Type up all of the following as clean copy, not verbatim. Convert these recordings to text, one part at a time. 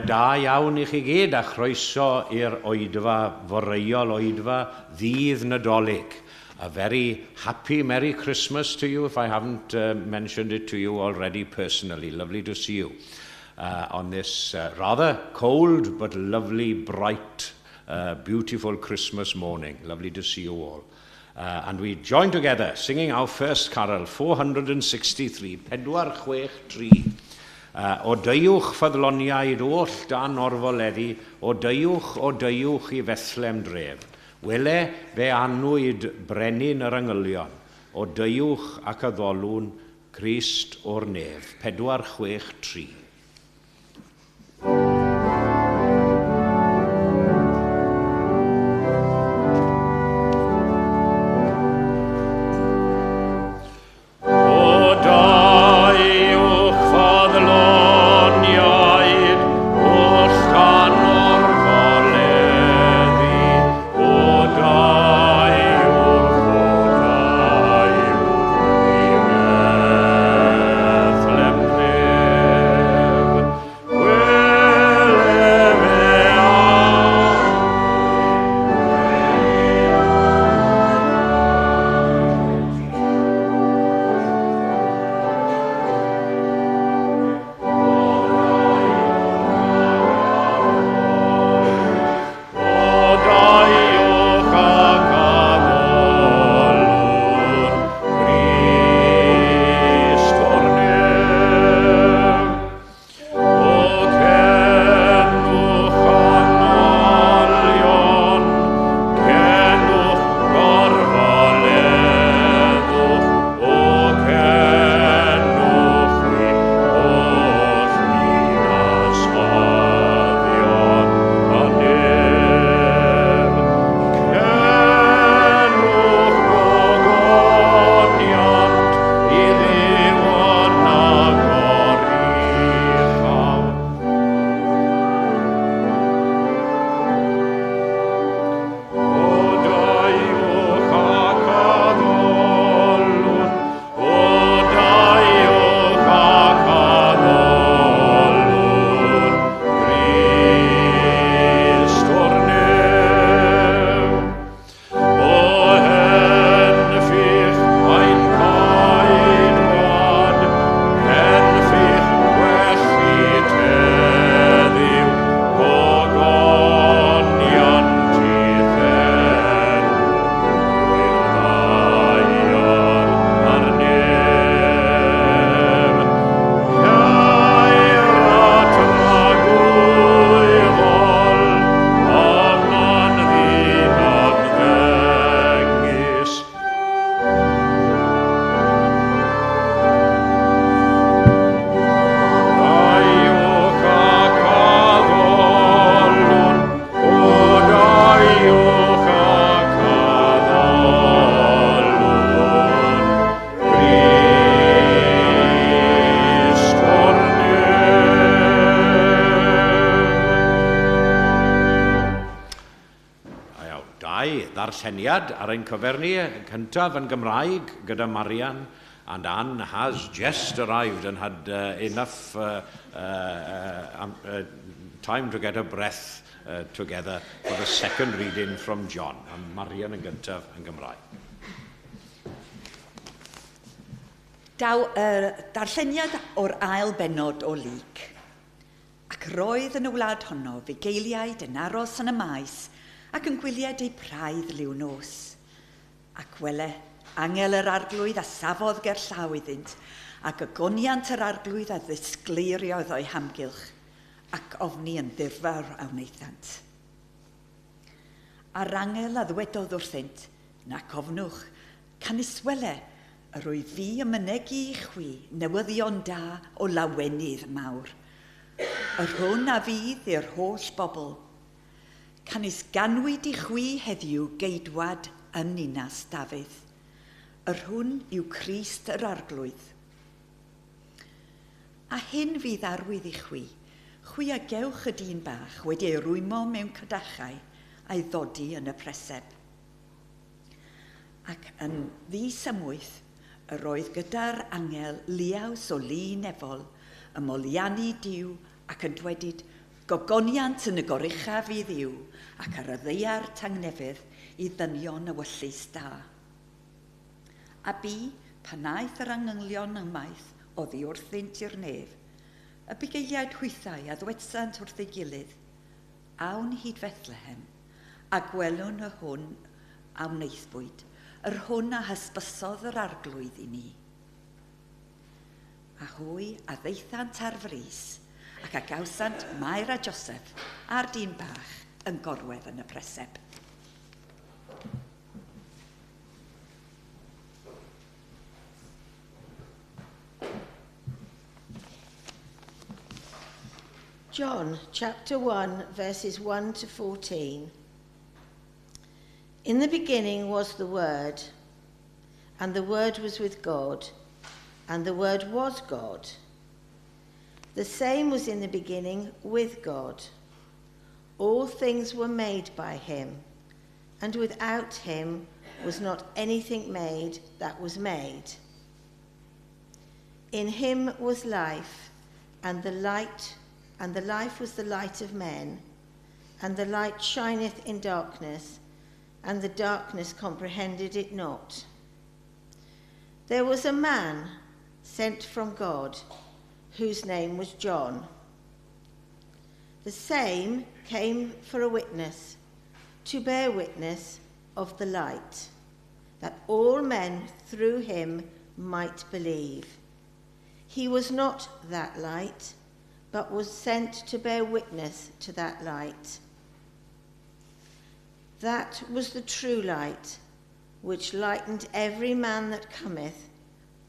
Bore da iawn i chi gyd a chroeso i'r oedfa foreuol oedfa ddydd Nadolig. A very happy Merry Christmas to you if I haven't mentioned it to you already personally. Lovely to see you on this rather cold but lovely, bright, beautiful Christmas morning. Lovely to see you all. And we join together singing our first carol, 463, 463. O deuwch ffyddloniaid oll dan orfoleddu, o deuwch, o deuwch i Fethlem dref. Wele fe anwyd brenin yr angylion, o deuwch ac addolwn Crist o'r nef. 463. O deuwch ffyddloniaid oll dan orfoleddu, o deuwch, o deuwch i Fethlem dref. Wele fe O deuwch ac addolwn Grist o'r nef. O cenwch angylion, cenwch gorfoleddwch, o cenwch chwi oll ddinasyddion y nef. Cenwch ogoniant i Dduw yn y goruchaf. O deuwch ac addolwn, o deuwch ac addolwn, Grist o'r nef. O henffych ein ceidwad, henffych gwell heddiw, gogoniant i'th enw, drwy'r ddaear a'r nef. Ceir tragwyddol, yma'n ddihan ddengys. Deuwch ac addolwn, o deuwch ac addolwn, Grist o'r nef. Da iawn. Dau ddarlleniad ar ein cyfer ni. Cyntaf yn Gymraeg gyda Marian, and Anne has just arrived and had enough time to get her breath together for the second reading from John. A Marian yn gyntaf yn Gymraeg. Daw y darlleniad o'r ail bennod o Luc. Ac roedd yn y wlad honno fugeiliaid yn aros yn y maes ac yn gwylied eu praidd liw nos. Ac wele, angel yr Arglwydd a safodd ger llaw iddynt, ac ogoniant yr Arglwydd a ddisgleiriodd o'u hamgylch, ac ofni yn ddirfawr a wnaethant. A'r angel a ddywedodd wrthynt, Nac ofnwch, canys wele, yr wyf fi yn mynegi i chwi newyddion da o lawenydd mawr, yr hwn a fydd i'r holl bobl. Canys ganwyd i chwi heddiw geidwad yn ninas Dafydd, yr hwn yw Crist yr Arglwydd. A hyn fydd arwydd i chwi, chwi a gewch y dyn bach wedi ei rwymo mewn cadachau a'i ddodi yn y preseb. Ac yn ddisamwyth, yr oedd gyda'r angel liaws o lu nefol, ym moliannu Duw ac yn dwedyd, Gogoniant yn y goruchaf i Dduw ac ar y ddaear tangnefedd i ddynion ewyllys da. A bu, pan aeth yr angylion ymaith oddi wrthynt i'r nef, y bugeiliaid hwythau a ddywedsant wrth ei gilydd, Awn hyd Fethlehem, a gwelwn y hwn a wnaethpwyd, yr hwn a hysbysodd yr Arglwydd i ni. A hwy a ddaethant ar frys, ac a gawsant Mair a Joseph a'r dyn bach yn gorwedd yn y preseb. John chapter 1, verses 1 to 14. In the beginning was the Word, and the Word was with God, and the Word was God. The same was in the beginning with God. All things were made by him, and without him was not anything made that was made. In him was life, and the light, and the life was the light of men, and the light shineth in darkness, and the darkness comprehended it not. There was a man sent from God, whose name was John. The same came for a witness, to bear witness of the light, that all men through him might believe. He was not that light, but was sent to bear witness to that light. That was the true light, which lightened every man that cometh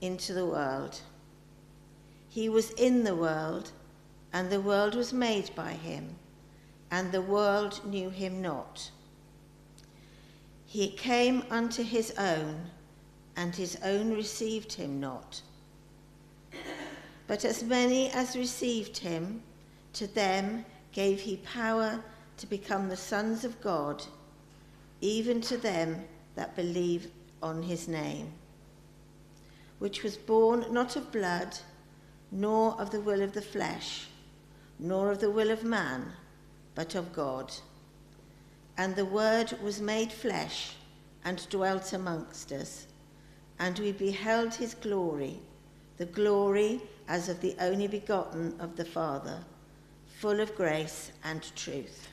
into the world. He was in the world, and the world was made by him, and the world knew him not. He came unto his own, and his own received him not. But as many as received him, to them gave he power to become the sons of God, even to them that believe on his name, which was born not of blood, nor of the will of the flesh, nor of the will of man, but of God. And the Word was made flesh and dwelt amongst us, and we beheld his glory, the glory as of the only begotten of the Father, full of grace and truth.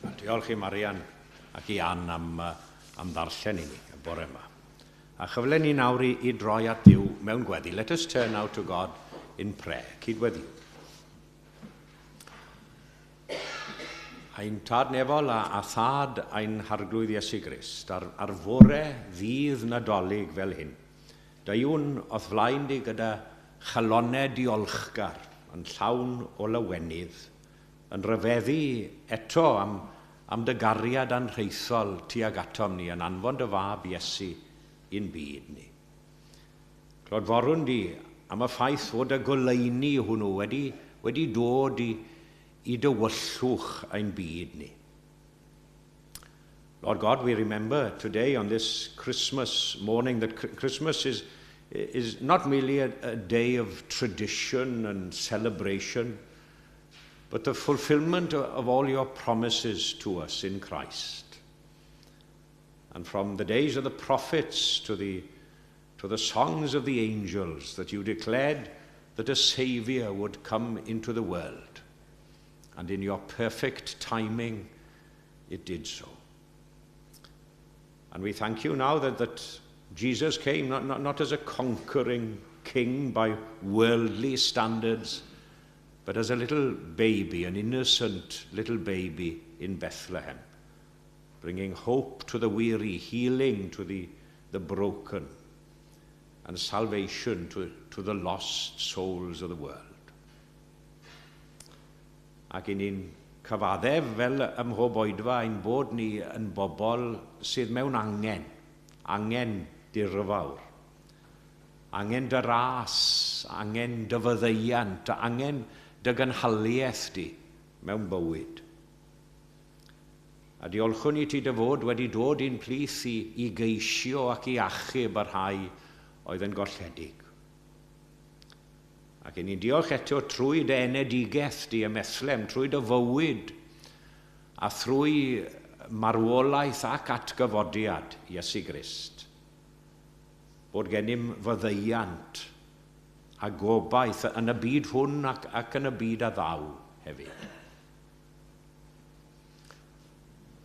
A diolch i Marian ac i Ann am, am ddarllen i ni y bore yma. A chyfle ni nawr i, i droi at Dduw mewn gweddi. Let us turn now to God in prayer. Cydweddiwn. Ein tad nefol a, a thad ein harglwydd Iesu Grist ar, ar fore ddydd Nadolig fel hyn. Deuwn o'th flaen di gyda chalonau diolchgar yn llawn o lawenydd, yn rhyfeddu eto am, am dy gariad anrhaethol tuag atom ni yn anfon dy fab Iesu i'n byd ni. Clodforwn di am y ffaith fod y goleuni hwnnw wedi, wedi dod i, i dywyllwch ein byd ni. Lord God, we remember today on this Christmas morning that Christmas is, is not merely a, a day of tradition and celebration, but the fulfillment of all your promises to us in Christ. And from the days of the prophets to the, to the songs of the angels, that you declared that a Saviour would come into the world. And in your perfect timing, it did so. And we thank you now that, that Jesus came not, not, not as a conquering king by worldly standards, but as a little baby, an innocent little baby in Bethlehem, bringing hope to the weary, healing to the, the broken, and salvation to, to the lost souls of the world. Ac i ni'n cyfaddef fel ym mhob oedfa ein bod ni yn bobl sydd mewn angen, angen dirfawr, angen dy ras, angen dy faddeuant, angen dy gynhaliaeth di mewn bywyd. A diolchwn i ti dy fod wedi dod i'n plith i, i geisio ac i achub y rhai oedd yn golledig. Ac ni'n diolch eto trwy dy enedigaeth di ym Methlehem, trwy dy fywyd, a thrwy marwolaeth ac atgyfodiad Iesu Grist, bod gennym faddeuant a gobaith yn y byd hwn ac yn y byd a ddaw hefyd.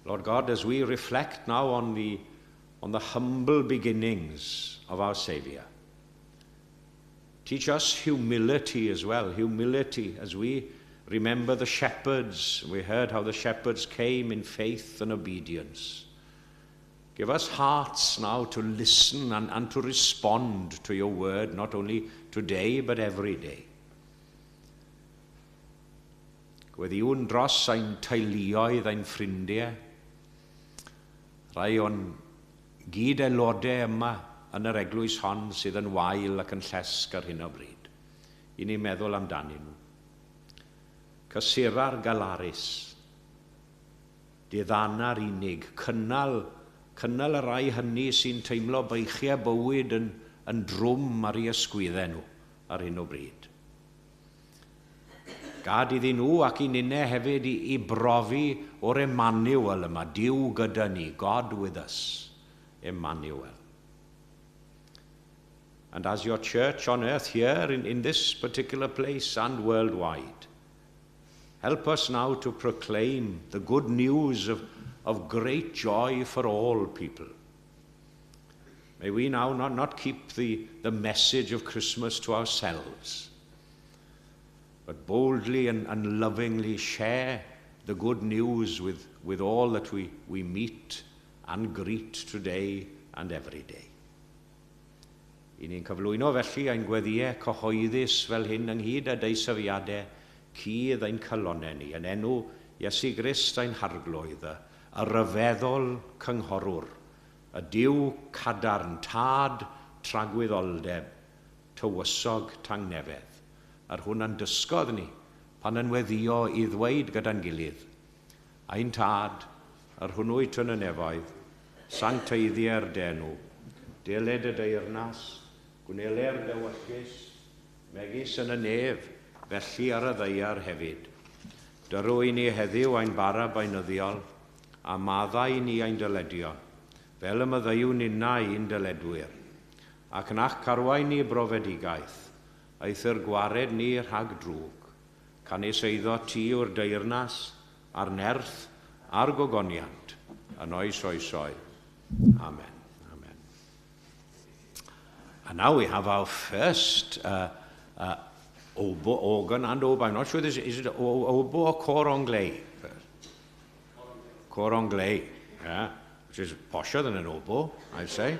Lord God, as we reflect now on the humble beginnings of our Saviour, teach us humility as well, humility as we remember the shepherds. We heard how the shepherds came in faith and obedience. Give us hearts now to listen and to respond to your word, not only today, but every day. Gweddïwn dros ein teuluoedd, ein ffrindiau, rai o'n gyd-aelodau yma yn yr eglwys hon sydd yn wael ac yn llesg ar hyn o bryd. I ni meddwl amdanyn nhw. Cysura'r galarus, diddana'r unig, cynnal y rai hynny sy'n teimlo beichiau bywyd yn drwm ar eu ysgwyddau nhw ar hyn o bryd. Gad iddyn nhw ac i ninne hefyd i brofi o'r Emmanuel yma, Duw gyda ni, God with us, Emmanuel. And as your church on earth here in this particular place and worldwide, help us now to proclaim the good news of great joy for all people. May we now not keep the message of Christmas to ourselves, but boldly and lovingly share the good news with all that we meet and greet today and every day. I ni'n cyflwyno felly ein gweddïau cyhoeddus fel hyn ynghyd â deisyfiadau cudd ein calonnau ni, yn enw Iesu Grist ein Harglwydd, y rhyfeddol cynghorwr, y Duw cadarn, tad tragwyddoldeb, tywysog tangnefedd, yr hwn a'n dysgodd ni pan yn weddio i ddweud gyda'n gilydd, Ein tad, yr hwn wyt yn y nefoedd, sancteiddier dy enw, deled y deyrnas, gwneler dy ewyllys, megis yn y nef, felly ar y ddaear hefyd. Dyro i ni heddiw ein bara beunyddiol, a maddau i ni ein dyledion, fel y maddeuwn ninnau i'n dyledwyr. Ac nac arwain ni i brofedigaeth, eithr gwared ni rhag drwg, canys eiddot ti yw'r deyrnas, a'r nerth, a'r gogoniant, yn oes oesoedd. Amen. Amen. And now we have our first oboe, organ and oboe. I'm not sure this is it oboe or cor anglais? Cor anglais, yeah, which is posher than an oboe, I'd say.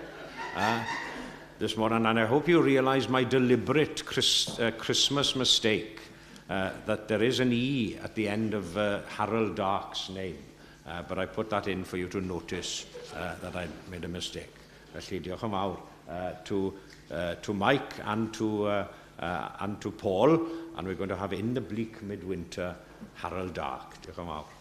This morning, and I hope you realise my deliberate Christmas mistake, that there is an E at the end of Harold Darke's name. But I put that in for you to notice that I made a mistake. Felly, diolch yn fawr to Mike and to Paul, and we're going to have In the Bleak Midwinter, Harold Darke. Diolch yn fawr.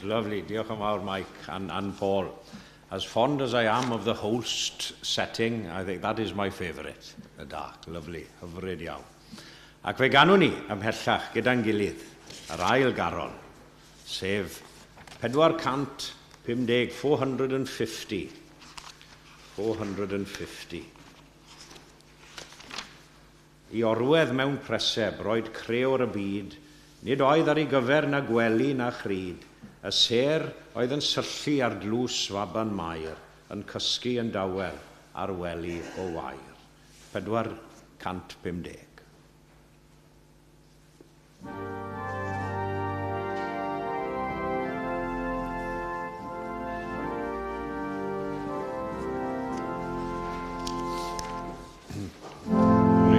Lovely. Diolch yn fawr, Mike and Paul. As fond as I am of the host setting, I think that is my favourite, the dark. Lovely, hyfryd iawn. Ac fe ganwn ni ymhellach gyda'n gilydd, yr ail garol, sef 450, 450. 450. I orwedd mewn preseb, roed creor y byd, nid oedd ar ei gyfer na gwely na chryd, y sêr oedd yn syllu ar dlws faban Mair, yn cysgu yn dawel ar wely o wair. 450.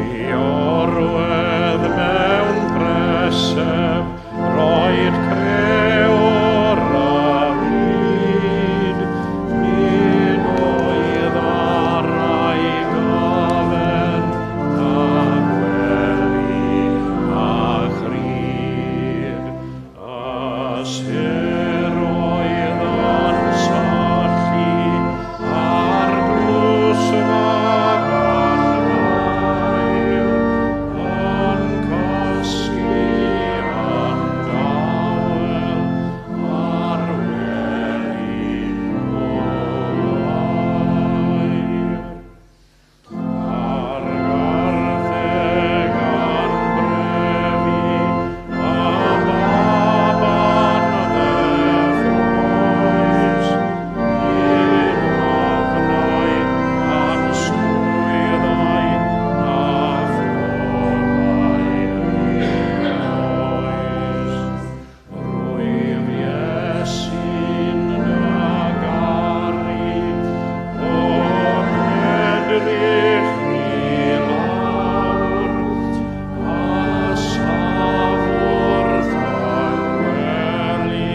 I orwedd mewn preseb, roed creor y byd, nid oedd ar ei gyfer na gwely na chryd. Y sêr oedd yn syllu ar dlws faban Mair, yn cysgu yn dawel ar wely o wair. A'r gartheg a'n brefu, y baban ddeffroes, nid ofnai answyddau na phrofai einioes. Rwyf Iesu'n dy garu, o'n edrych i lawr, a saf wrth y gwely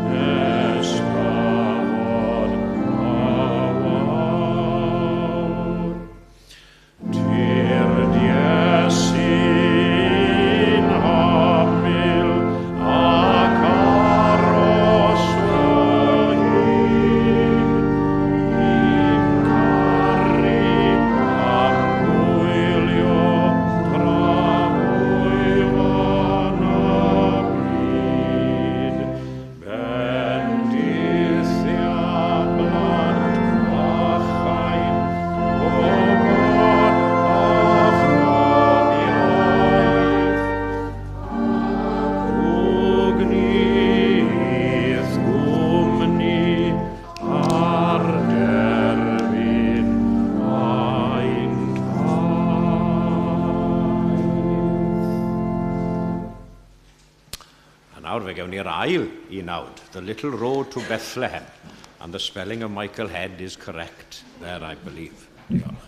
nes dyfod y wawr. Tyrd Iesu'n hymyl ac aros o hyd, i'm caru a'm gwylio tra wyf yn y byd. Bendithia blant bychain, gwybod athroniaeth. Dwg ni i'th gwmni ar derfyn ein taith. A nawr fe gewn ni'r ail unawd, The Little Road to Bethlehem. And the spelling of Michael Head is correct there, I believe. Diolch.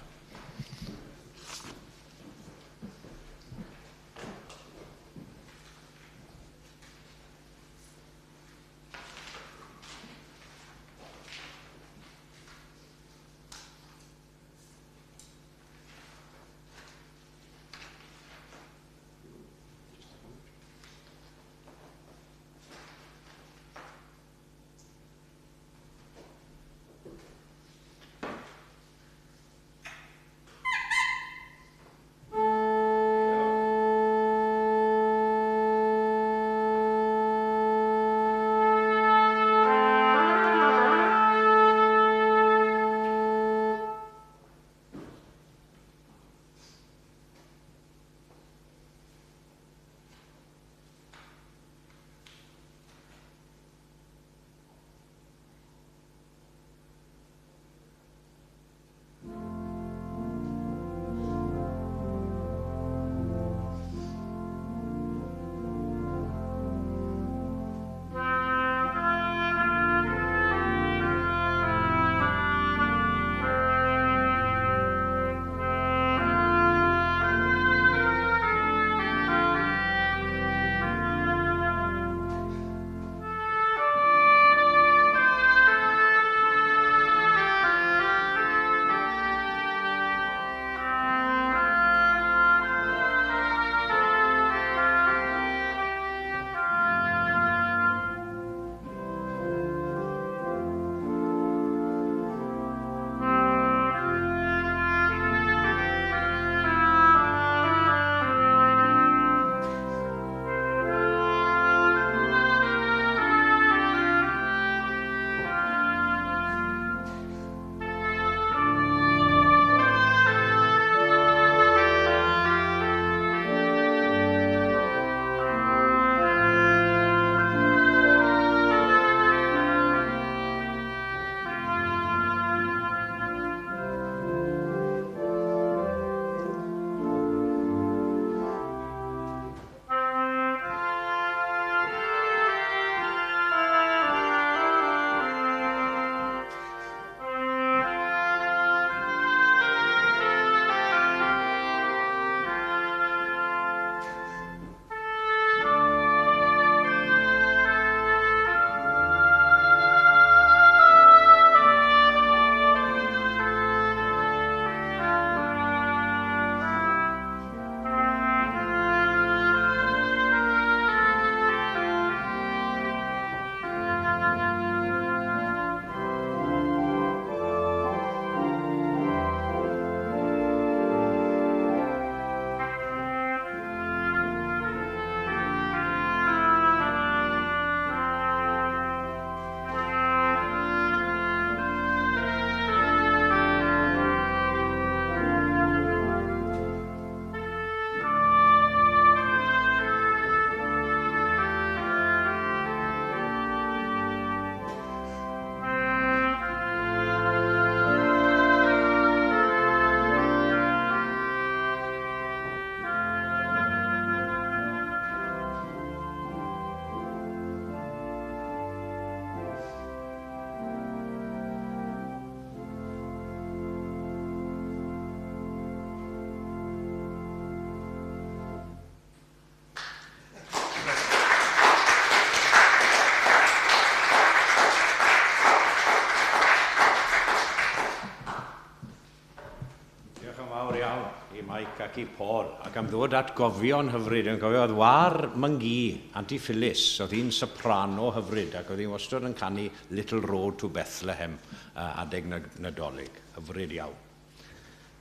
Jackie Paul, ac am ddod atgofion hyfryd. Yn cofio, oedd war mam-gu, Auntie Phyllis, oedd hi'n soprano hyfryd, ac oedd hi'n wastad yn canu Little Road to Bethlehem adeg Nadolig. Hyfryd iawn.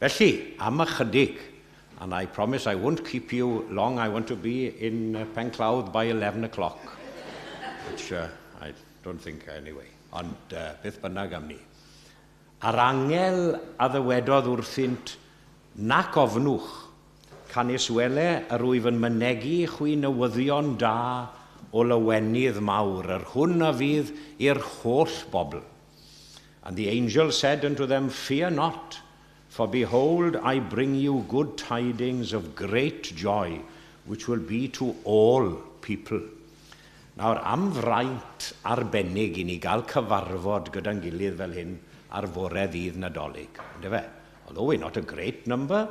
Felly, am ychydig, and I promise I won't keep you long, I want to be in Penclawdd by 11 o'clock, which I don't think anyway, ond beth bynnag am ni. A'r angel a ddywedodd wrthynt, "Nac ofnwch, canys wele yr wyf yn mynegi chwi newyddion da o lawenydd mawr, yr hwn a fydd i'r holl bobl." And the angel said unto them, "Fear not, for behold, I bring you good tidings of great joy, which will be to all people." Nawr, am fraint arbennig i ni gael cyfarfod gyda'n gilydd fel hyn ar fore ddydd Nadolig. Yndyfe? Although we're not a great number,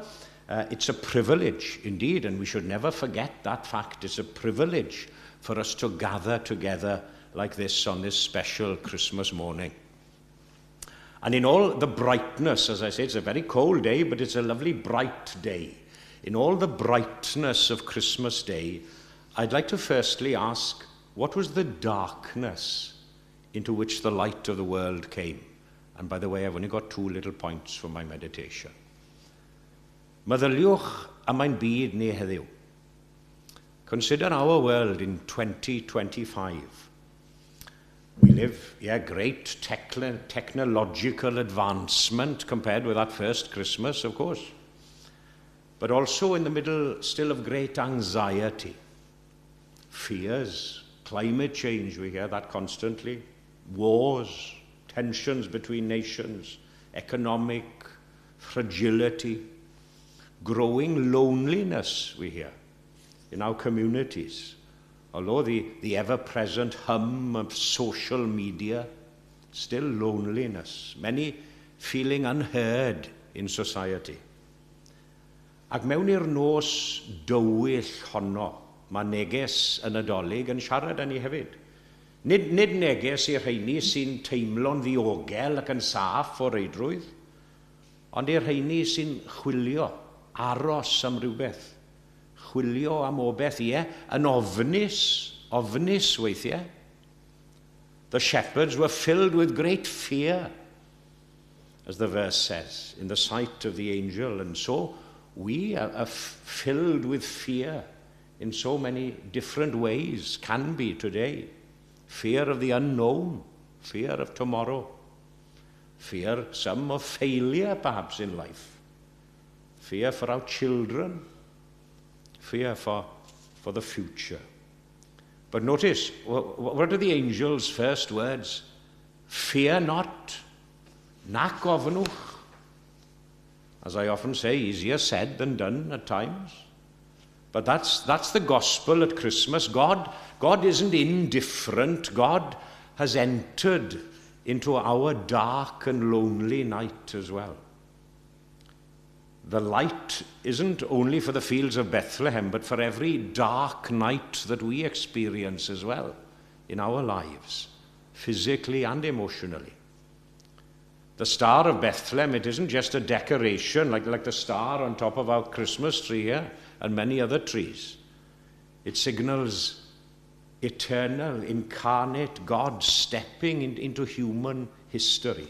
it's a privilege indeed, and we should never forget that fact. It's a privilege for us to gather together like this on this special Christmas morning. And in all the brightness, as I say, it's a very cold day, but it's a lovely bright day. In all the brightness of Christmas Day, I'd like to firstly ask, what was the darkness into which the light of the world came? And by the way, I've only got two little points for my meditation. Meddyliwch am ein byd ni heddiw. Consider our world in 2025. We live, yeah, great technological advancement compared with that first Christmas, of course. But also in the middle still of great anxiety, fears, climate change, we hear that constantly, wars, tensions between nations, economic fragility, growing loneliness, we hear, in our communities. Although the ever-present hum of social media, still loneliness, many feeling unheard in society. Ac mewn i'r nos dywyll honno, mae neges y Nadolig yn siarad â ni hefyd. Nid neges i'r rheini sy'n teimlo'n ddiogel ac yn saff o reidrwydd, ond i'r rheini sy'n chwilio, aros am rhywbeth. Chwilio am obeth, ie, yn ofnus, ofnus weithiau. The shepherds were filled with great fear, as the verse says, in the sight of the angel. And so we are filled with fear in so many different ways, can be today. Fear of the unknown, fear of tomorrow, fear, some, of failure perhaps in life, fear for our children, fear for the future. But notice, what are the angel's first words? "Fear not, nac ofnwch." As I often say, easier said than done at times. But that's the gospel at Christmas. God isn't indifferent. God has entered into our dark and lonely night as well. The light isn't only for the fields of Bethlehem, but for every dark night that we experience as well in our lives, physically and emotionally. The Star of Bethlehem, it isn't just a decoration like the star on top of our Christmas tree here and many other trees. It signals eternal, incarnate God stepping into human history.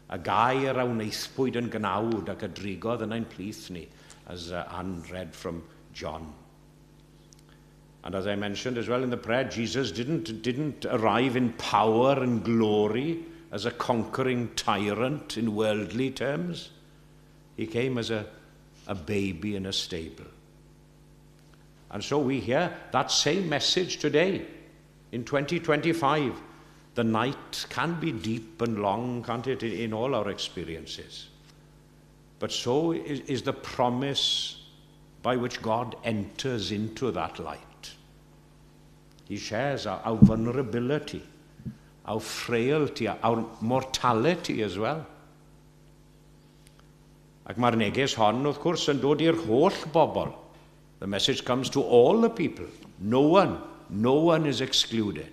Y gair a wnaethpwyd yn gnawd ac a drigodd yn ein plith ni, as Anne read from John. And as I mentioned as well in the prayer, Jesus didn't arrive in power and glory as a conquering tyrant in worldly terms. He came as a baby in a stable. And so we hear that same message today in 2025. The night can be deep and long, can't it, in all our experiences? But so is the promise by which God enters into that light. He shares our vulnerability, our frailty, our mortality as well. Ac mae'r neges hon, wrth gwrs, yn dod i'r holl bobl. The message comes to all the people. No one is excluded.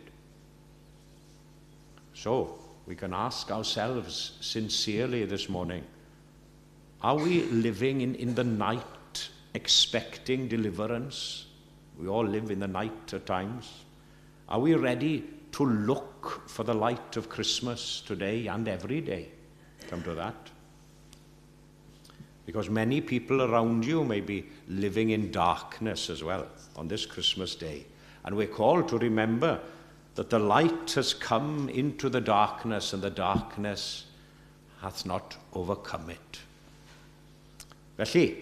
So, we can ask ourselves sincerely this morning, are we living in the night expecting deliverance? We all live in the night at times. Are we ready to look for the light of Christmas today and every day? Come to that. Because many people around you may be living in darkness as well on this Christmas day. And we're called to remember that the light has come into the darkness, and the darkness hath not overcome it. Felly,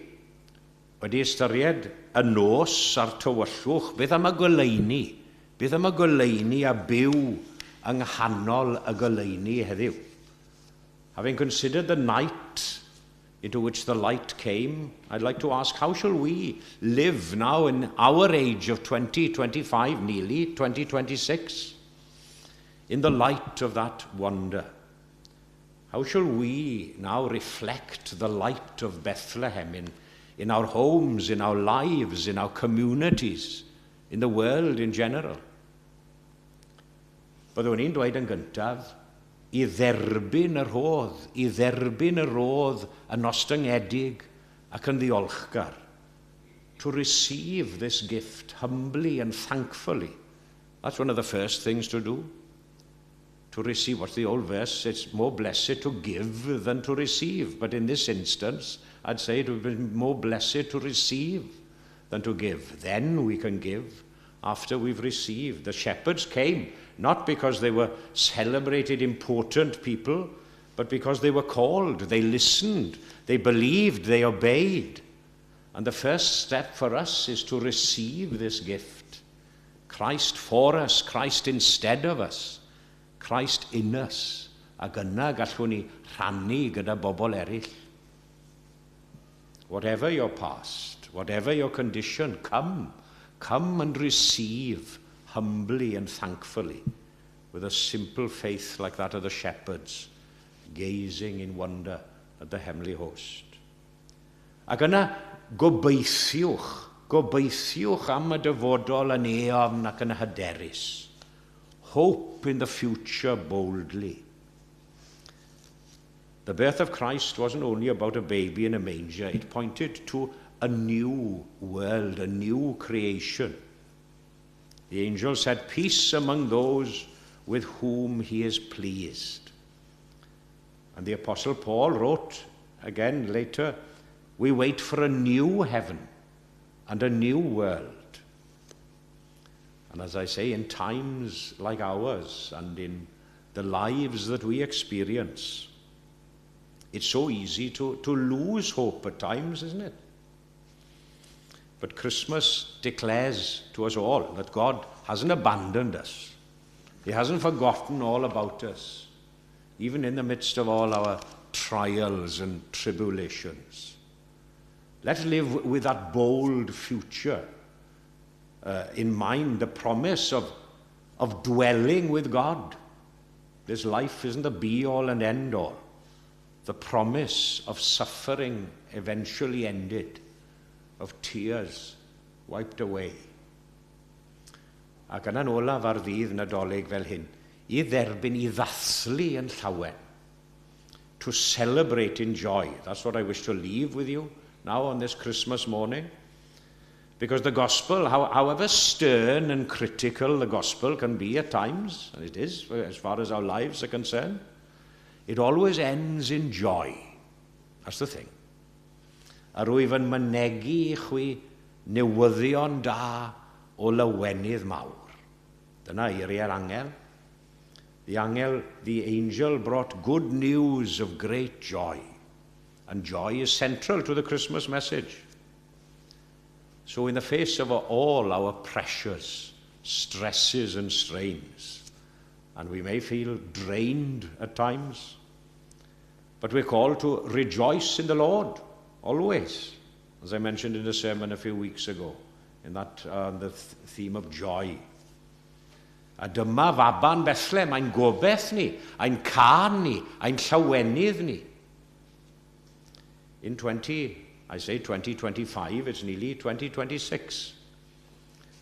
wedi ystyried y nos a'r tywyllwch, beth am y goleuni? Beth am y goleuni a byw yng nghanol y goleuni heddiw? Having considered the night into which the light came, I'd like to ask, how shall we live now in our age of 2025, nearly 2026, in the light of that wonder? How shall we now reflect the light of Bethlehem in our homes, in our lives, in our communities, in the world in general? Byddwn i'n dweud yn gyntaf, i dderbyn y rhodd, i dderbyn y rhodd yn ostyngedig ac yn ddiolchgar. To receive this gift humbly and thankfully. That's one of the first things to do. To receive, what's the old verse? It's more blessed to give than to receive. But in this instance, I'd say it would be more blessed to receive than to give. Then we can give after we've received. The shepherds came not because they were celebrated important people, but because they were called, they listened, they believed, they obeyed. And the first step for us is to receive this gift. Christ for us, Christ instead of us, Christ in us. Ac yna gallwn ni rhannu gyda bobl eraill. Whatever your past, whatever your condition, come. Come and receive humbly and thankfully, with a simple faith like that of the shepherds, gazing in wonder at the heavenly host. Ac yna, gobeithiwch, gobeithiwch am y dyfodol yn eofn ac yn hyderus. Hope in the future boldly. The birth of Christ wasn't only about a baby in a manger, it pointed to a new world, a new creation. The angel said, "Peace among those with whom he is pleased." And the Apostle Paul wrote again later, "We wait for a new heaven and a new world." And as I say, in times like ours and in the lives that we experience, it's so easy to lose hope at times, isn't it? But Christmas declares to us all that God hasn't abandoned us. He hasn't forgotten all about us, even in the midst of all our trials and tribulations. Let's live with that bold future in mind, the promise of dwelling with God. This life isn't the be-all and end-all. The promise of suffering eventually ended, of tears wiped away. Ac yna'n olaf ar ddydd Nadolig fel hyn, i dderbyn, i ddathlu yn llawen. To celebrate in joy. That's what I wish to leave with you now on this Christmas morning. Because the gospel, however stern and critical the gospel can be at times, and it is as far as our lives are concerned, it always ends in joy. That's the thing. A rwyf yn mynegi i chwi newyddion da o lawenydd mawr. Dyna eiriau'r angel. The angel brought good news of great joy. And joy is central to the Christmas message. So in the face of all our pressures, stresses and strains, and we may feel drained at times, but we're called to rejoice in the Lord, always, as I mentioned in the sermon a few weeks ago, in that the theme of joy. A dyma faban Bethlehem, ein gobeith ni, ein cân ni, ein llawenydd ni. In 20, I say 2025, it's nearly 2026.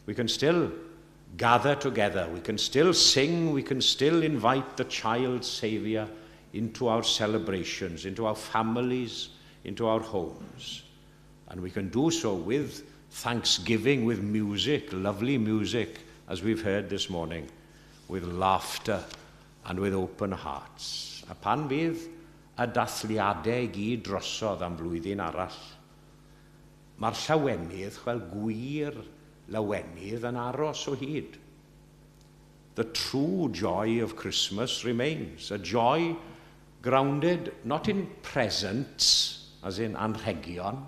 We can still gather together, we can still sing, we can still invite the child Saviour into our celebrations, into our families, into our homes. And we can do so with thanksgiving, with music, lovely music, as we've heard this morning, with laughter and with open hearts. A pan fydd y dathliadau i gyd drosodd am flwyddyn arall, mae'r llawenydd, wel gwir lawenydd, yn aros o hyd. The true joy of Christmas remains, a joy grounded not in presents, as in anrhegion,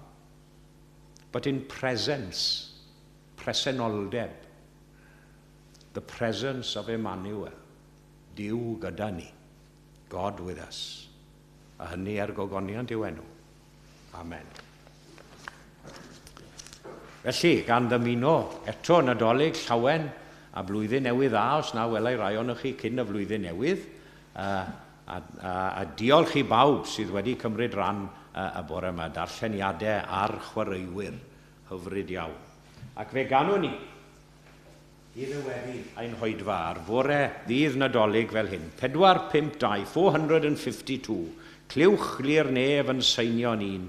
but in presence, presenoldeb, the presence of Emmanuel, Duw gyda ni, God with us. A hynny er gogoniant i'w enw. Amen. Felly, gan ddymuno eto Nadolig llawen a blwyddyn newydd dda, os na welai rai ohonoch chi cyn y flwyddyn newydd, a diolch i bawb sydd wedi cymryd rhan y bore yma, darlleniadau a'r chwaraewyr, hyfryd iawn. Ac fe ganwn ni i ddiweddu ein hoedfa ar fore ddydd Nadolig fel hyn. 4, 5, 2, 452. Clywch gli'r nef yn seinio'n un,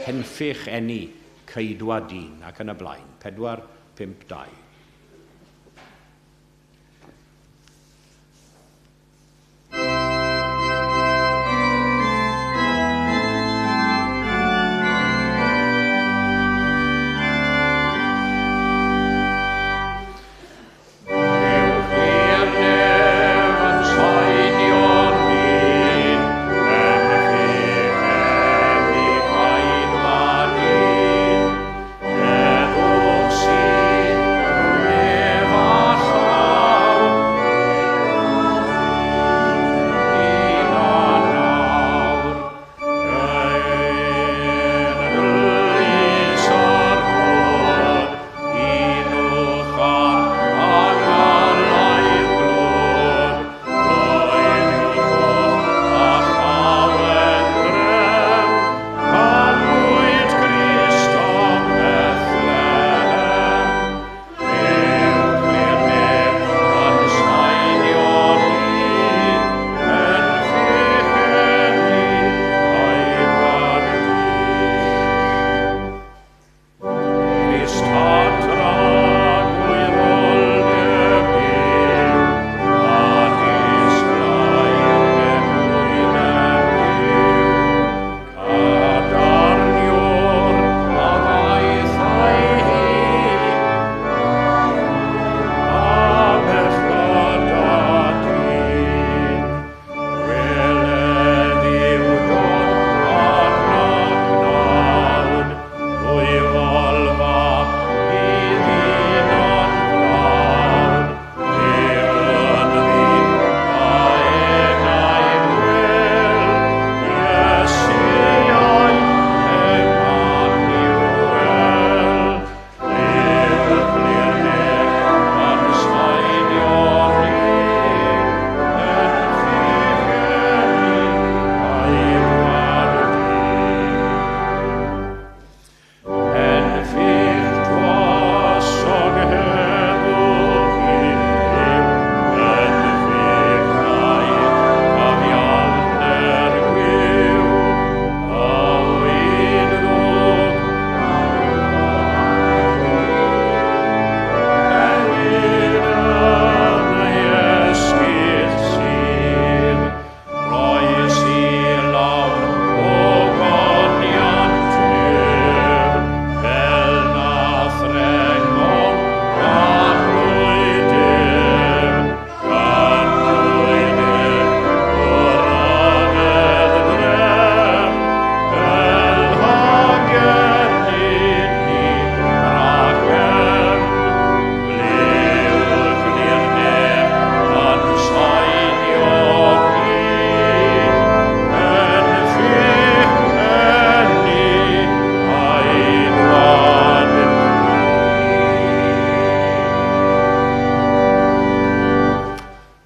henffych eni, ceidwad dyn, ac yn y blaen. 4, 5, 2.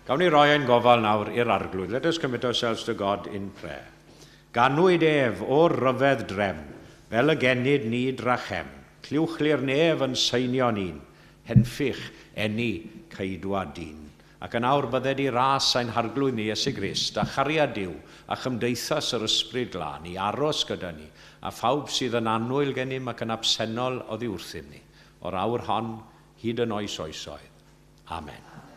Gawn ni roi ein gofal nawr i'r Arglwydd. Let us commit ourselves to God in prayer. Ganwyd ef o'r ryfedd drefn, fel y genid ni drachem. Clywch li'r nef yn seinio'n un, henffych eni ceidwad dyn. Ac yn awr bydded i ras ein harglwydd ni Iesu Grist, a chariad Duw, a chymdeithas yr Ysbryd Glân i aros gyda ni, a phawb sydd yn annwyl gennym ac yn absennol oddi wrthym ni, o'r awr hon hyd yn oes oesoedd. Amen.